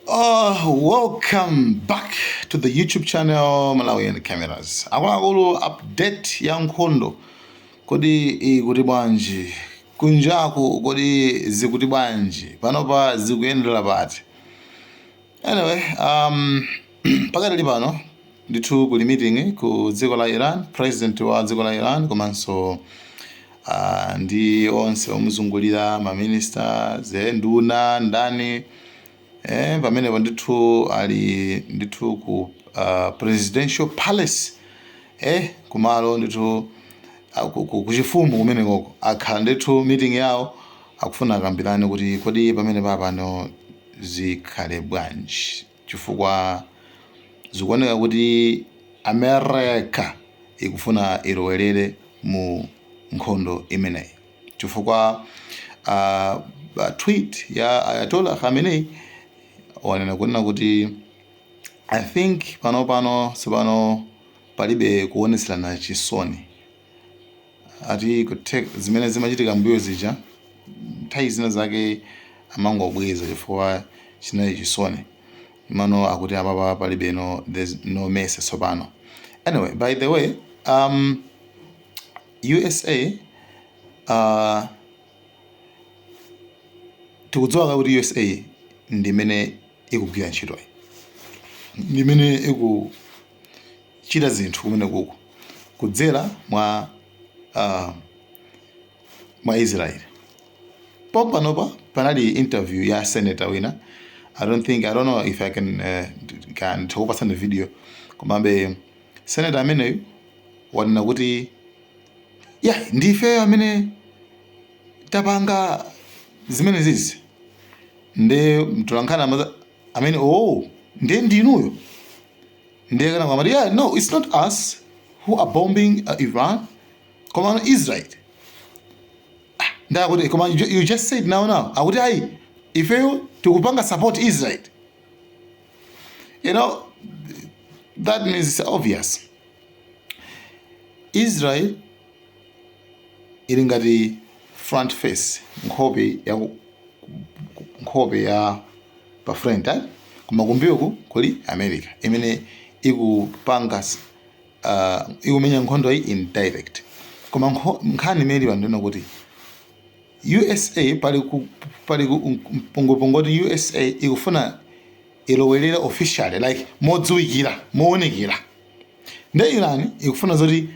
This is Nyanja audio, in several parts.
Welcome back to the YouTube channel Malawian Cameras. Akuluakulu, update ya nkhondo kodi ikuti bwanji? Kunjaku kodi zikuti bwanji? Panopa zikuyendera pati? Anyway, pakatali pano ndithu kuli meeting ku dziko la Iran. President wa dziko la Iran komanso ndi onse omuzungulira, ma ministers, nduna, ndani, pamenepo ndithu ali ndithu ku presidential palace, kumalo ndithu kuchifumu kumenekoko. Akhala ndithu meeting yawo, akufuna akambirane kuti kodi pamene papano zikhale bwanji, chifukwa zikuoneka kuti America ikufuna ilowelere mu nkhondo imeneyi, chifukwa tweet ya Ayatollah Khamenei wanena kunena kuti I think pano pano sipano palibe kuonetserana chisoni, ati zimene zimachitika mbuyo zija nthawi zina zake amangobweza chifukwa chinali chisoni mano. Akuti apapa palibe, no, there's no mercy tsopano. Anyway, by the way, USA, tikudziwa kuti USA ndimene ikugwira ntchitoyi, ndimene ikuchita zinthu kumene kuku kudzera mwa Israel. Pompanopa panali interview ya senator wina. I don't think, I don't know if I can tikupasani video, komabe senator ameneyu wanena kuti ya ndife amene tapanga zimene zizi. Ndi mtolankhani amene, "Oh, ndiye ndinuyo?" Ndiye kana kwamati, "Yeah, no, it's not us who are bombing Iran, koma Israel." Ndakuti, "Koma you just said now now." Akuti, "Ayi, ifeyo tikupanga support Israel." You know, that means it's obvious Israel ili ngati front face, nkhope ya nkhope ya pa front, eh? Koma kumbuyoku kuli America imene ikupanga ikumenya nkhondo iyi indirect. Koma nkhani imene ili pano kuti USA pali mpungwepungwe kuti USA ikufuna ilowelere officially, like modziwikira, moonekera. Nde Iran ikufuna zoti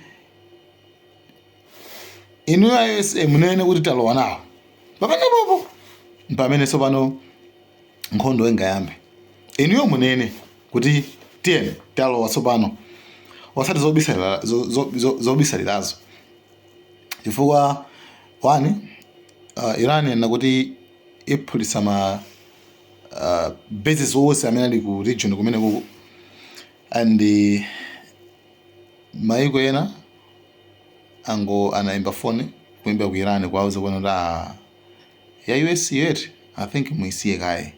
inu ya USA munene kuti talowa nawo. Pamenepopo pamene tsopano nkhondo ingayambe, inuyo munene kuti tiyeni talowa tsopano, osati zobisalirazo, chifukwa one, Iran yanena kuti iphulitsa ma bases onse amene ali ku region kumene kuku, and maiko ena ango anayimba foni kuimba ku Iran kuwauza kuona kuti ya US yet I think muisiye kaye.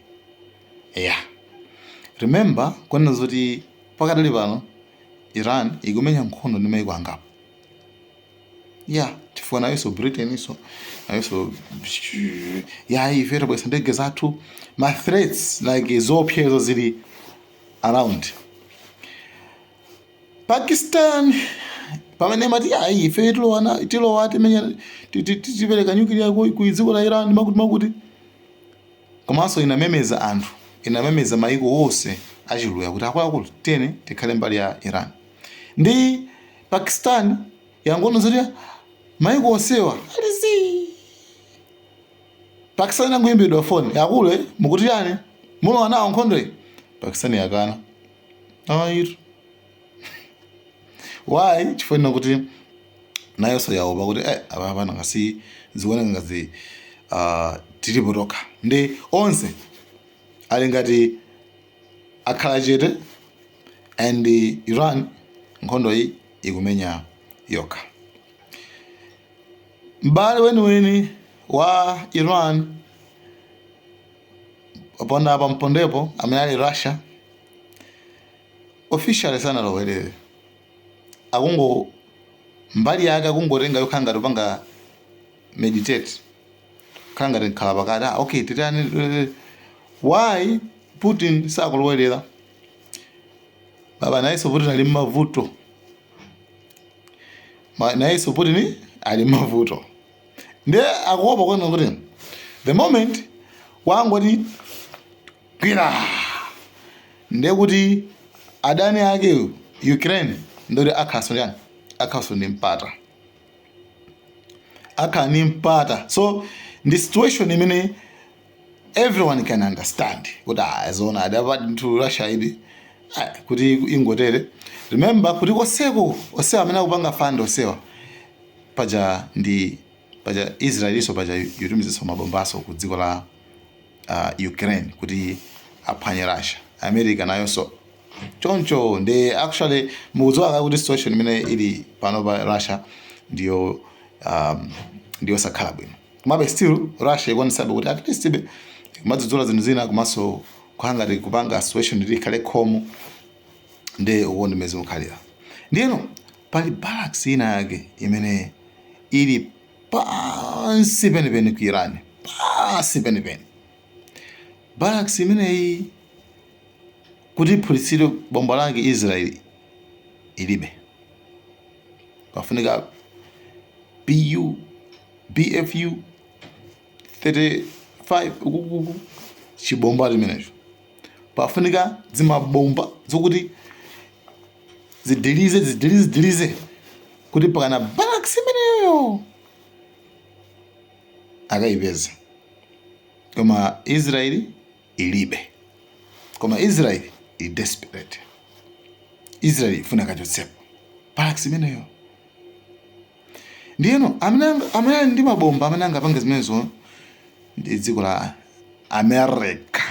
Yeah, remember kunena zoti pakadali pano Iran ikumenya nkhondo ndi maiko angapo, yeah, chifukwa nayonso Britain iso nayonso ya ife tabwesa ndege zathu, ma threats, like zopsezo zili around. Pakistan pamene mati ayi, ife tilowana, tilowa, timenya, tipereka nuclear ku dziko la Iran, makuti makuti, komanso inamemeza anthu, inamemeza maiko onse achiluya kuti akuluakulu, tiyeni tikhale mbali ya Iran. Ndi Pakistan yangoona zoti maiko onsewa alizi. Pakistan yangoyimbidwa foni, "Akulu, mukuti yani, mulowa nawo nkhondo iyi?" Pakistan yakana, ayitu. Why? Chifukwa kuti nayonso yaopa kuti apa pana ngasi zikuoneka ngati tilipo tokha. Ndi onse ali ngati akhala chete, and Iran nkhondo iyi ikumenya yokha. M'bale weniweni wa Iran ponda apa mpondepo amene ali Russia officially sanalowerere, akungo mbali yake akungotenga yokhala ngati upanga meditate, khala ngati nkhala pakati. Ah, okay, titani? Why? Putin sakulowelera baba. Nayenso Putin ali mmavuto. Nayenso Putin ali mmavuto, ndiye akuopa kuona kuti the moment wangoti gwira, ndiye kuti adani ake Ukraine ndoti akhaso yani, akhaso ndi mpata, akhala ndi mpata. So ndi situation imene everyone can understand kuti ah, zona adapa nthu Russia ili, ah, kuti ingotere. Remember kuti koseko osewa amene akupanga fund osewa paja ndi paja Israeliso paja yutumizinso mabombaso ku dziko la Ukraine kuti aphwanye Russia. America nayonso choncho. Ndi actually mukudziwa kale kuti situation imene ili pano pa Russia ndiyo ndiyo sakhala bwino, komabe still Russia ikuonesabe kuti at least ibe kumadzudzula zinthu zina, komanso kukhala ngati kupanga situation ndi ikhale khomo. Ndi uko ndimene zikukhalira. Ndiyeno pali barracks ina yake imene ili pansi penipeni ku Iran, pansi penipeni. Barracks imeneyi kuti iphulitsidwe bomba lake Israel ilibe, pafunika BU BFU 35 ukukuku chibomba chimenecho, pafunika zimabomba zokuti zidilize zidilize zidilize kuti pakana barracks imeneyoyo akayipeza. Koma Israeli ilibe. Koma Israeli ili desperate. Israeli ifuna kachotsepo barracks imeneyo. Ndiyeno amene ali ndi mabomba amene angapange zimenezo ndi dziko la America.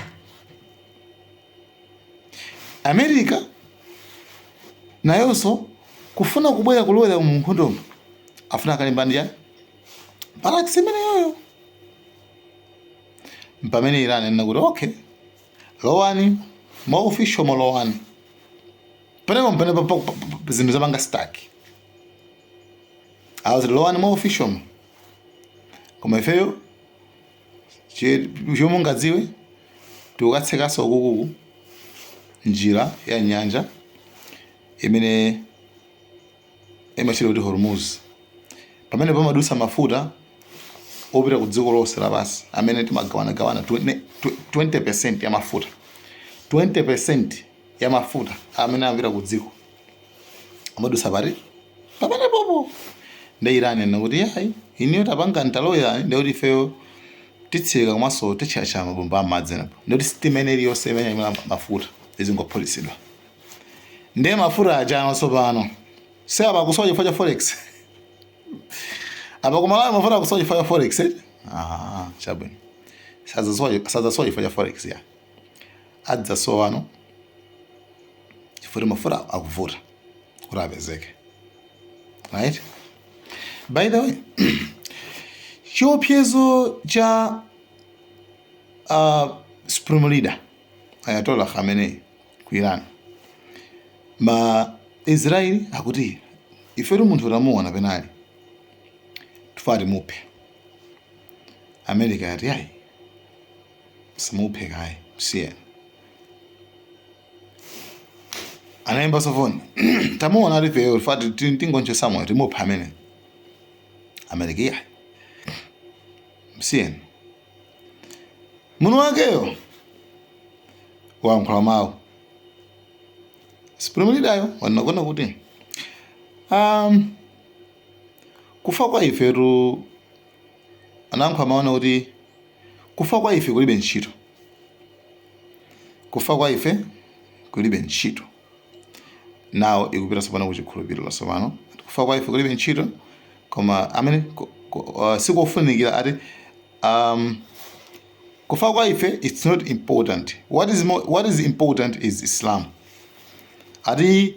America nayonso kufuna kubwera kulowera mu nkhondomo, afuna akalimba ndi chani? Barracks imeneyoyo. Pamene Iran anena kuti okay, lowani mwa official, molowani panepo pamene zinthu zapanga stuck. Awuzi lowani mwa official, koma ifeyo chomwe mungadziwe, tikukatsekaso ukukuku njira ya nyanja imene imachita kuti Hormuz, pamene pamadusa mafuta opita ku dziko lonse lapansi amene timagawanagawana 20% ya mafuta, 20% ya mafuta amene amapita ku dziko amadusa pati? Pamene popo. Ndi Iran ena kuti yayi, iniyo tapanga ntalowerani, ndikuti ifeyo titseka komanso titchacha mabomba amadzi enapo, ndikuti sitima ine iliyonse imene imene mafuta izingophulisidwa. Ndiye mafuta ajano tsopano se apa kusowa chifukwa cha forex. Apa kumalawi mafuta akusowa chifukwa cha forex, eh? Ah, chabwino, sadzasowa chifukwa cha forex ya, adzasowa no chifukwa mafuta akuvuta kuti apezeke, right? By the way, chiopsezo cha supreme leader Ayatollah Khamenei ku Iran, ma Israeli akuti ifetu munthu tamuona penali, tifati muphe. America yati yayi, simuphe kayi, msiyeni. Anayimba foni, tamuona ali ifeyo, tifati tingonche moyo, timuphe amene. America yayi, msiyeni. Munthu wakeyo wayankhula mawu, supreme leader yo wanakona kuti kufa kwa ifetu, anayankhula mawu kuti kufa kwa ife kulibe ntchito, kufa kwa ife kulibe ntchito. Nawo ikupita tsopano kuchikhulupiriro tsopano, kufa kwa ife kulibe ntchito, koma amene sikofunikira. Ati kufa kwa ife it's not important. What is important is Islam. Ati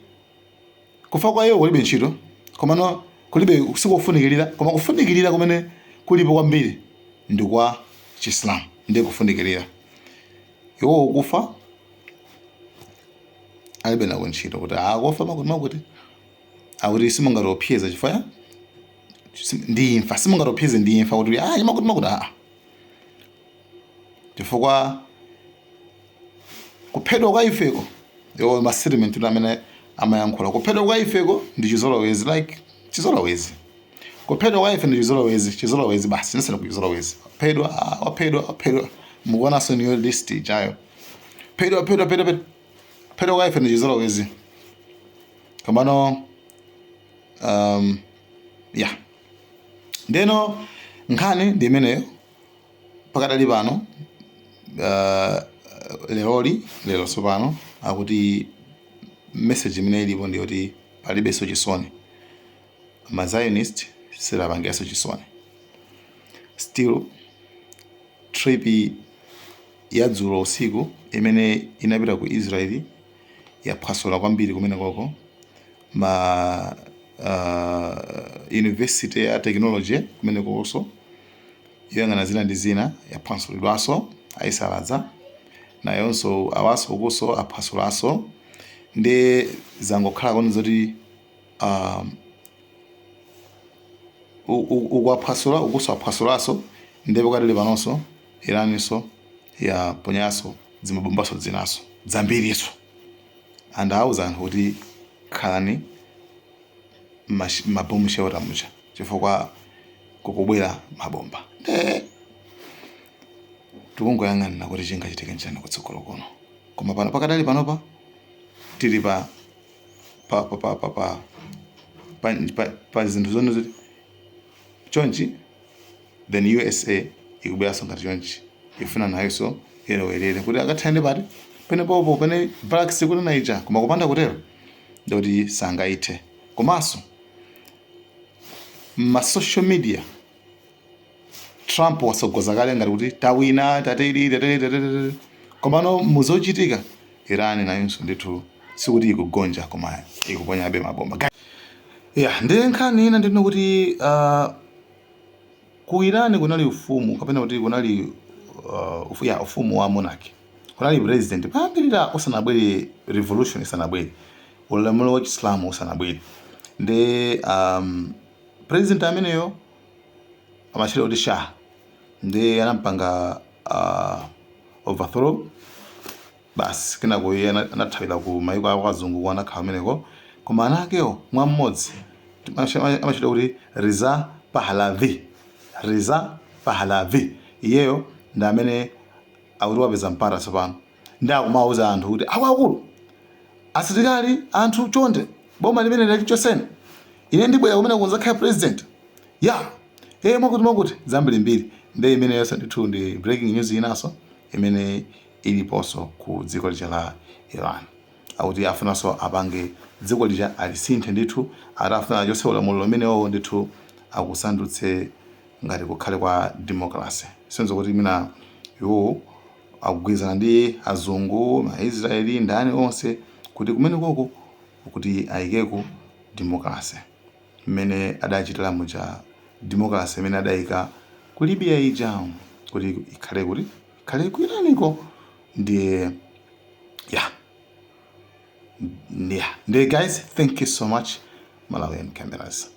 kufa kwa iwo kulibe ntchito, komano kulibe, sikofunikirira, koma kufunikirira kumene kulipo kwambiri ndi kwa Chisilamu. Ndiye kufunikirira iwo kufa alibe nako ntchito, kuti akufa makuti makuti, akuti simungatiopseza chifukwa ndi imfa, simungatiopseze ndi imfa kuti ah, makuti makuti, ah, chifukwa Kuphedwa kwa ifeko, yo ma statement amene amayankhula, kuphedwa kwa ifeko ndi chizolowezi, like chizolowezi. Kuphedwa kwa ife ndi chizolowezi, chizolowezi basi, nisena ku chizolowezi. Phedwa, ah, waphedwa, waphedwa. Mukuonanso niyo list ijayo, phedwa, phedwa, phedwa, phedwa. Phedwa kwa ife ndi chizolowezi. Komano yeah, ndeno nkhani ndi imeneyo pakadali pano. Leroli, lero tsopano, akuti message imene ilipo ndiyoti palibenso chisoni, ma Zionist silapangiranso chisoni. Still trip ya dzulo usiku imene inapita ku Israeli yaphwasula kwambiri kumene koko. Ma university ya technology kumene kokonso yoyang'ana zina ndi zina yaphwasulidwanso, ayisaladza nayonso. Awaso ukuso aphwasulanso. Ndi zangokhala koni zoti ukuaphwasula, ukuso aphwasulanso. Ndipo pakadali panonso Iraninso yaponyanso zimabombaso zinaso zambiriso. Andawuza anthu kuti khalani ma bomb shelter muja chifukwa kukubwera mabomba. Nde tikungoyang'anira kuti chingachitike nchani kutsogolo kuno. Koma pano, pakadali panopa, tili pa zinthu zone zoti chonchi, then USA ikubweranso ngati chonchi, ifuna nayonso ilowerere kuti akathane pati penepopo pene barracks kuti naija. Koma kupanda kutero ndikuti sangaithe. Komanso ma social media, Trump wasogoza kale ngati kuti tawina, tateri, tateri, tateri. Komano muzochitika, Iran nayonso ndithu sikuti ikugonja, koma ikuponyabe mabomba. Yeah, ndi nkhani ina ndino kuti ku Iran kunali ufumu, kapena kuti kunali ya ufumu wa monarchy. Kunali president pambirira usanabwere revolution, isanabwere ulamuliro wa Chiislamu usanabwere. Ndi president ameneyo amatchedwa kuti Shah. Ndi anampanga overthrow basi. Kenako iye anathawira ku maiko ako azungu, anakhala kumeneko. Koma ana akewo, mwam'modzi amatchedwa kuti Reza Pahlavi. Reza Pahlavi iyeyo ndi amene akuti wapeza mpata tsopano, ndi akumawuza anthu kuti, akuluakulu, asilikali, anthu, chonde, boma limene lachoseni, ine ndibwera kumene kunzakhala president ya mwakuti mwakuti, zambirimbiri. Ndi imene yonse ndithu ndi breaking news inanso imene iliponso ku dziko lija la Iran. Akuti afunanso apange dziko lija alisinthe ndithu, atafuna achotse ulamuliro umenewo ndithu, akusandutse ngati kukhale kwa democracy. Senzo kuti mina iwo akugwirizana ndi azungu, Maisraeli, ndani onse, kuti kumene koko kuti ayikeko democracy mmene adachitira muja, democracy imene adayika ku Libya ija, kuti ikhale, kuti ikhale ku Iraniko. Ndiye yeah, ndiye guys, thank you so much. Malawian Cameras.